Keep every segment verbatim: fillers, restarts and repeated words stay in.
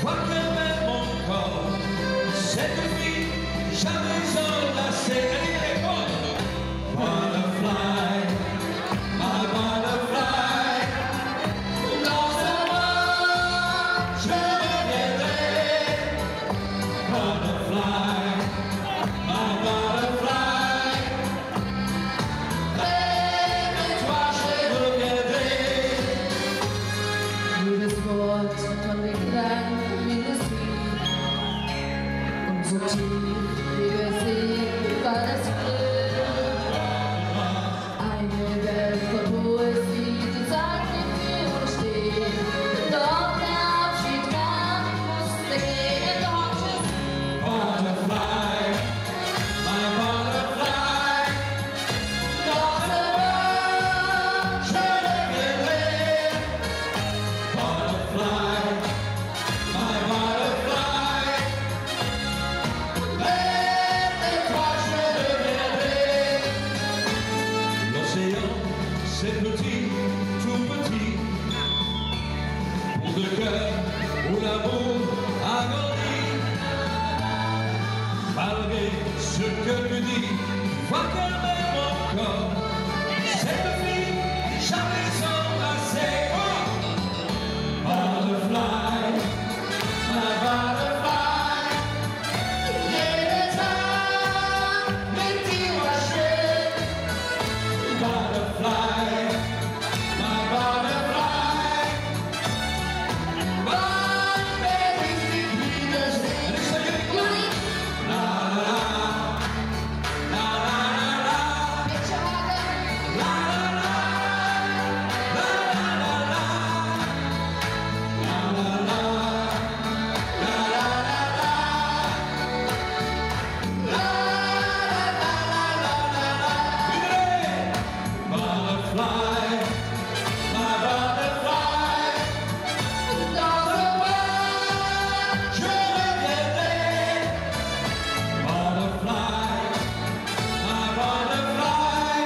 Quoi qu'elle m'aime encore, cette fille, jamais enlacée. Allez, allez, on. Butterfly, my butterfly, dans un mois, je reviendrai. Butterfly, my butterfly, près de toi, je reviendrai. Jedes Wort von de Klang wie Musik. Und so tief wie der See war das Glück. Eine Welt von Poesie, die Zeit mit dir und steht. Doch der Abschied kam, musste gehen, doch es Butterfly, my butterfly, dans un mois, je reviendrai. Butterfly, my butterfly, près de toi, je reviendrai. L'océan, c'est petit, tout petit, pour deux cœurs où l'amour a grandi. Malgré ce que tu dis, vois qu'elle m'aime encore. Cette fille, jamais embrassée. Oh, butterfly, my butterfly. Jedes Haar mit dir war schön. Butterfly, my butterfly. Wann werd ich dich wiedersehen? La, la, la. Butterfly, my butterfly, dans un mois, je reviendrai. Butterfly, my butterfly,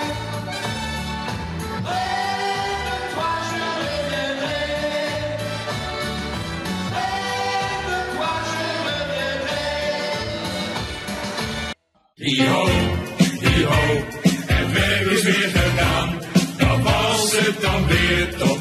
près de toi, je reviendrai. Près de toi, je reviendrai. Hi ho, hi ho, het werk is weer gedaan. Dat was het dan weer, toch